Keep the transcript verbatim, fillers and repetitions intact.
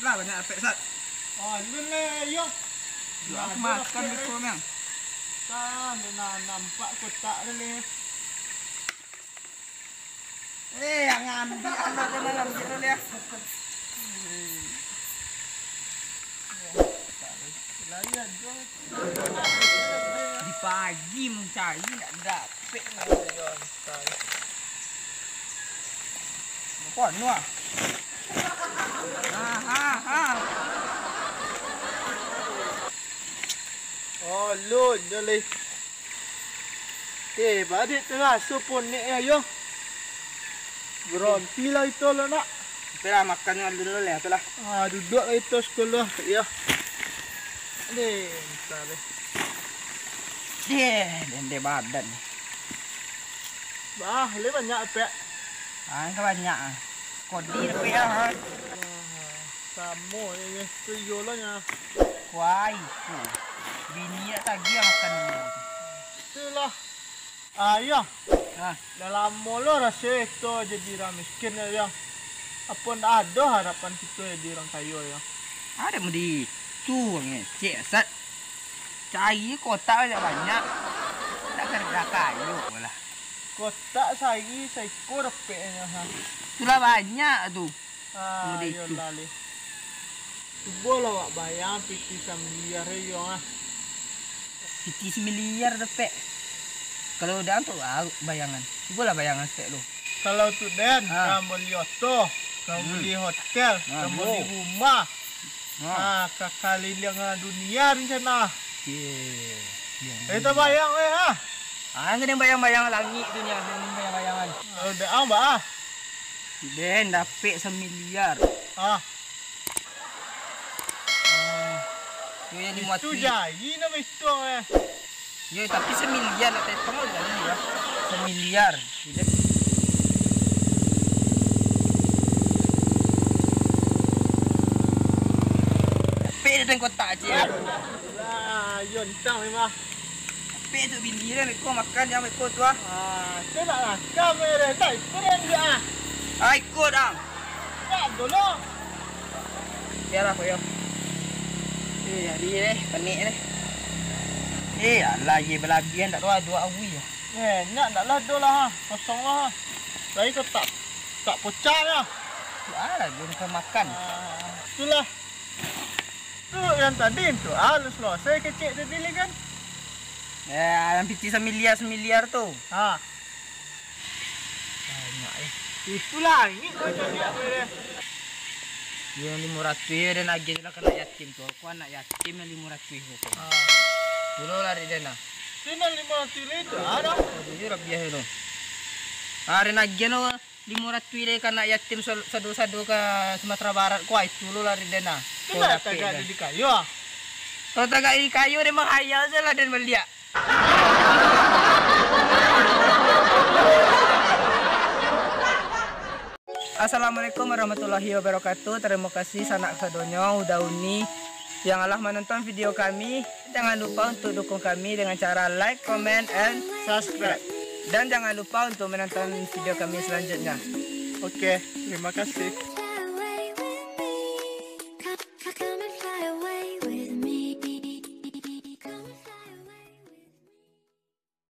Ah, banyak dapek, Sat. Oh, lu le, yo. Yo, aku makan beko, Mang. Tah, lu nah nampak kotak tu le. Eh, yang ambil, alo, jangan ambil lu le. Layan tu. Di pagi mencari, ndak dapek. Kuat nu ah. Ha, ha, ha. Oh, lun, jaleh. Eh, badik taraso ponek yo, yo. Barontilah itu lo, nak. Tapi lah, makan dulu lah, tu lah. Ah, duduak lah itu sekolah, yo. Deh, entah deh. Deh, dendeh badan. Bah, le banyak, Pek. Ah, kan banyak ah. Kodi tapi ya, ha. Ah, samo je, tu iyo lah nya. Wah, itu. Bini nak tagih makan dulu. Itulah. Ah, iyo. Ah. Lah lamo lo raso itu jadi urang miskin yo, yo. Apo ndak ado harapan kito jadi urang kayo, yo? Ada mau di tu ngecek, Sat. Cari kotak banyak-banyak. Tak kira kayo lah. Kotak sari saiko dapeknyo, ha. Itulah banyak tu. Ah, Mudi tu. Iyolah, leh. Cubolah awak bayang pitih samiliar yo, ah. Pitih samiliar dapek. Kalau dah tu, ah, bayangan. Cubolah bayangan stek lu. Kalau tu den, Ah. ka bali oto, ka Hmm. bali hotel, Ah, ka bali duo. rumah. Ah. Ah, ka kaliliang dunia rencana. Oke. Itu bayang weh, ah. Ah, angin bayang-bayang langik tu nya, angin bayang-bayangan. Kalau dah, ah, bah, ah. Den dapek samiliar. Ah. Oh. Tu yang limo Itu ati. Jai nak berhitung, eh. Yo, tapi samiliar nak tetong lah jai lah. Samiliar. Tidak. Tapi dia tengok kotak aja ya. Lah, yo entah memang. Tapi tu bini dia meko makan yang meko tu ah. Ah, tu nak rakam eh, tak ikut yang dia ah. Ah, ikut ah. Tak dulu. Biarlah kau yo. Eh, hari ni panik ni. Eh, alah, ye balabihan tak tahu dua awui ya. Eh, nak tak lah doh lah. Kosong lah. Lagi kau tak tak pocah lah. Alah, belum kau makan. Ah, itulah. Tu yang tadi tu, ah, lu selesai kecek tadi le kan? Eh, yang pitih samiliar-samiliar tu. Ha. Banyak eh. Itulah, ini kau cari apa dia? Yang limo ratuih ya, dan agiah lah ka anak yatim tu. Aku anak yatim yang limo ratuih tu. Ha. Dulu lah dek den ah. Sini limo ratuih itu ada. Jujur rabiah tu. Ah, dan agiah lo. Limo ratuih dek ka anak yatim sa-, sado-sado ka Sumatera Barat, kuah itu lo lari den ah. Itulah tagak di kayu ah. Kalau tagak di kayu, dia menghayal saja lah den baliak. Assalamualaikum warahmatullahi wabarakatuh. Terima kasih sanak sadonyo, udah uni yang alah menonton video kami. Jangan lupa untuk dukung kami dengan cara like, comment, and subscribe. Dan jangan lupa untuk menonton video kami selanjutnya. Oke, terima kasih.